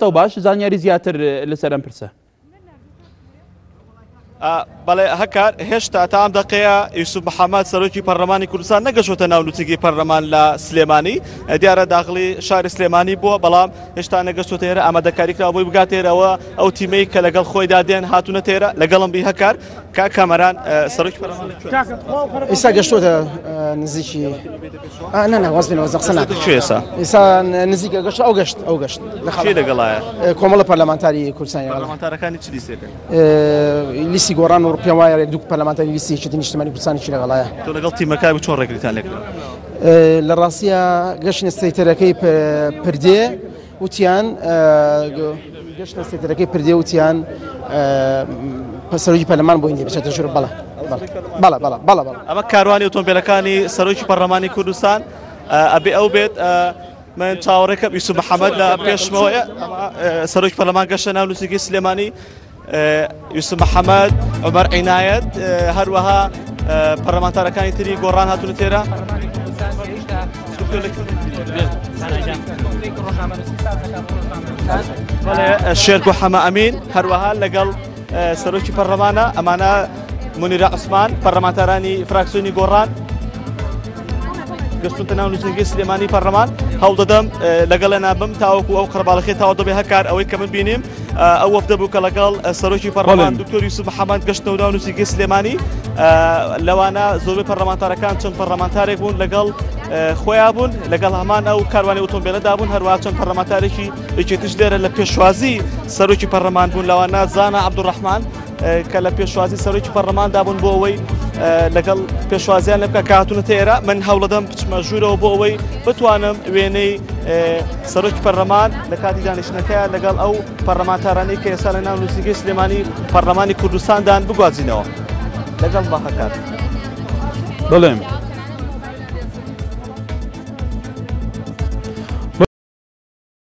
باش زانیاری زیاتر لەسەر ئەم پرسە. بەڵێ هەکار، هێشتا تا ئەم دەقەیە یوسف محەممەد سەرۆکی پەرلەمانی کوردستان نەگەشتە ناو نووسینگەی پەرلەمان لە سلێمانی. دیارە داخلی شاری سلێمانی بووە، بەڵام هێشتا نەگەشتۆتە ئێرە. ئامادەکاری کرا بۆی بگاتە ئێرەوە. ئەو تیمەی کە لەگەڵ خۆیدا دێن هاتوونە تێرە لەگەڵم بی هەکار. کاک کامەران، سەرۆکی پەرلەمان ئێستا گەشتۆتە نزیکی؟ نا واز بێنەوە، قسە ناکەم. کوێ ئێستا؟ ئێستا نزیکە، گەشت، ئەو گەشت، ئەو گەشت. کێ لەگەڵایە؟ کۆمەڵە پەرلەمانتاری کوردستانی. پەرلەمانتارەکانی چ لیستێکن؟ لیستی گۆڕان و پێم وایە یەک دوو پەرلەمانتاری لیستی یەکێتی نیشتمانی کوردستانیشی لەگەڵایە. تۆ لەگەڵ تیمەکە بوو، چۆن ڕێگریتان لێکرا؟ لە ڕاستیە گەشتنە سەیتەرەکەی پردێ وتیان، گەشتە سەیتەرەکەی پردێ وتیان سەرۆکی پەرلەمان بۆی نییە بچێتە ژوور. بەڵێ بەڵێ بەڵێ بەڵێ بەڵێ. ئەمە کاروانی ئۆتۆمبیلەکانی سەرۆکی پەرلەمانی کوردستان ئەبێ ئەو بێت. من چاوەڕێکەم یوسف محەممەد لە پێشمەوەیە. سەرۆکی پەرلەمان گەشتە ناو نووسینگەی سلێمانی. یوسف محەممەد، عمر عینایەت، هەروەها پەرلەمانتارەکانی تری گۆڕان هاتوونە تێرە. شێرکۆ حەمە ئەمین هەروەها لەگەڵ سەرۆکی پەرلەمانە. ئەمانە منیرە عوسمان، پەرلەمانتارانی فراکسیۆنی گۆڕان گەشتونتە ناو نووسینگەی سلێمانی پەرلەمان. هەوڵ دەدەم لەگەڵ نابم تاوەکو ئەو قەرباڵخی تاوا دەبێ. هەکار، ئەوەی کە من بینیم ئەو وەفدە بوو کە لەگەڵ سەرۆکی پەرلەمان دکتۆر یوسف محەممەد گەشتنەوە ناو نووسینگەی سلێمانی. لەوانە زۆربەی پەرلەمانتارەکان، چەند پەرلەمانتارێک بوون لەگەڵ خۆیان بوون، لەگەڵ هەمان ئەو کاروانی ئۆتۆمبیلەدا بوون. هەروەها چەند پەرلەمانتارێکی یەکێتیش لێرە لە پێشوازی سەرۆکی پەرلەمان بوون، لەوانە زانا عەبدولڕەحمان کە لە پێشوازی سەرۆکی پەرلەماندا بوون بۆ ئەوەی لەگەڵ پێشوازیان لە بکە کە هاتوونەتە ئێرە. من هەوڵەدەم بچمە ژوورەوە بۆ ئەوەی بتوانم وێنەی سەرۆکی پەرلەمان لە کاتی دانیشتنەکە لەگەڵ ئەو پەرلەمانتارانەی کە ئێستا لە ناو نووسینگەی سلێمانی پەرلەمانی کوردستاندان بگوازینەوە. لەگەڵ باخەکات. بڵێم.